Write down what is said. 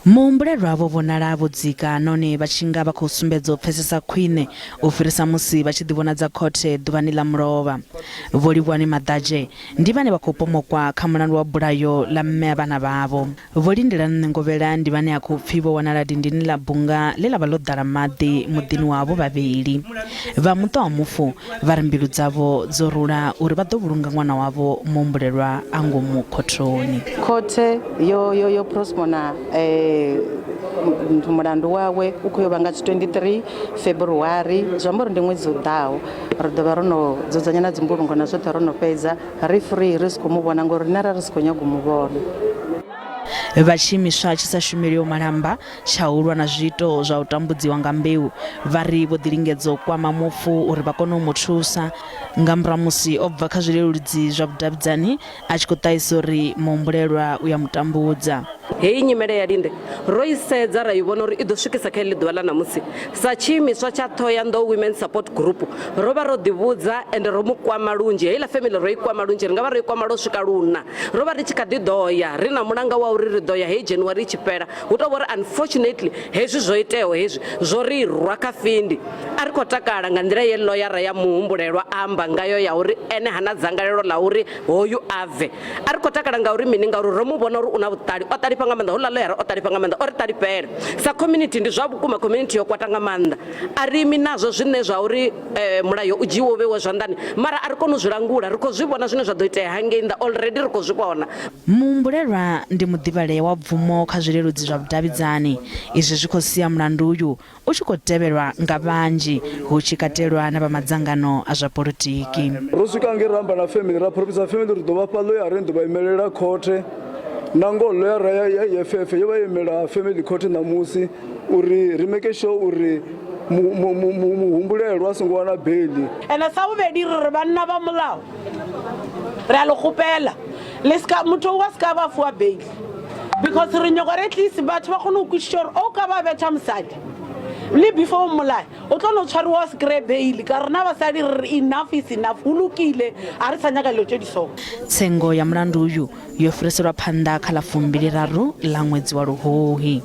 Muhumbulelwa vho vhonala vho dzika nahone vha tshi nga vha khou sumbedza u pfesesa khwine u fhirisa musi vha tshi ḓivhonadza khothe ḓuvhani ḽa mulovha. Vho Livhuwani Maḓadzhe ndi vhane vha khou pomokwa kha mulandu wa bulayo ḽa mme a vhana vhavho. Vho Lindelani Ṋengovhela ndi vhane ha khou pfi vho wanala dindini ḽa bunga ḽe ḽa vha ḽo ḓala maḓi muḓini wa havho vhavhili. Vha muṱa wa mufu vha ri mbilu dzavho dzo rula uri vha ḓo vhulunga ṅwana wavho muhumbulelwa a ngomu khothoni. Khothe yo yo yo postpona mulandu wawe u khou yo vha nga dzi 23 February zwi amba uri ndi ṅwedzi u ḓaho ri ḓo vha ro no dzudzanya na dzimbulungo na zwoṱhe ro no fhedza ri free ri si khou mu vhona ngori riṋe ra ri si khou nyaga u mu vhona. Vha tshiimiswa tshi sa shumeliho malamba tsha u lwa na zwiito zwa u tambudziwa nga mbeu vha ri vho ḓi lingedza u kwama mufu uri vha kone u mu thusa nga murahu musi o bva kha zwileludzi zwa vhudavhidzani a tshi khou ṱahisa uri muhumbulelwa u ya mu tambudza. Heyi nyimele ya Linde ro i sedza ra i vhona uri i ḓo swikisa kha heḽi ḓuvha ḽa ṋamusi. Sa tshiimiswa tsha Thohoyandou Women's Support Group ro vha ro ḓivhudza ende ro mu kwama lunzhi. Heiḽa family ro i kwama lunzhi, ri nga vha ro i kwama lwo swika luṋa. Ro vha ri tshi kha ḓi ḓo ya ri na mulanga wa uri ri ḓo ya heyi January i tshi fhela. Hu tou vha uri unfortunately hezwi zwo iteaho hezwi zwo ri rwa kha findi. A ri khou takala nga nḓila ye ḽoyara ya muhumbulelwa a amba ngayo ya uri ene ha na dzangalelo ḽa uri hoyu a bve. A ri khou takala ngauri mini? Ngauri ro mu vhona uri u na vhuṱali, o ṱalifha nga maanḓa. Houḽa ḽoyara o ṱalifha nga maanḓa, o ri ṱalifhela. Sa community ndi zwa vhukuma community yo kwata nga maanḓa. A ri imi nazwo zwine zwa uri mulayo u dzhiiwe u vheiwe zwanḓani, mara a ri koni u zwi langula. Ri khou zwi vhona zwine zwa ḓo itea hangei nnḓa, already ri khou zwi vhona. Muhumbulelwa ndi muḓivhalea wa bvumo kha zwileludzi zwa vhudavhidzani. Izwi zwi khou sia mulandu uyu u tshi khou tevhelwa nga vhanzhi hu tshi katelwa na vha madzangano a zwa polotiki. Ro swika ngei ra amba na family ra phoromisa family uri ḓo vha fha ḽoyara ine ḓo vha imelela khothe na ngoho ḽoyara ya EFF yo vha yo imela family court ṋamusi uri ri make sure uri muhumbulelwa a songo wana beiḽi. Ene sa vhuvhedi ri ri vhanna vha molao re a le kgopela le ska motho wa ska ba fuwa bail because re nyoko re at least batho ba kgone go kwešiša gore o ka ba betha mosadi le before o mmolaya o tlo no tshwariwa wa se kry-e bail ka rena basadi re re enough is enough go lokile a re sa nyaka dilo tše di so. Tsengo ya mulandu uyu yo fhiriselwa phanḓa kha ḽa 23 ḽa ṅwedzi wa Luhuhi.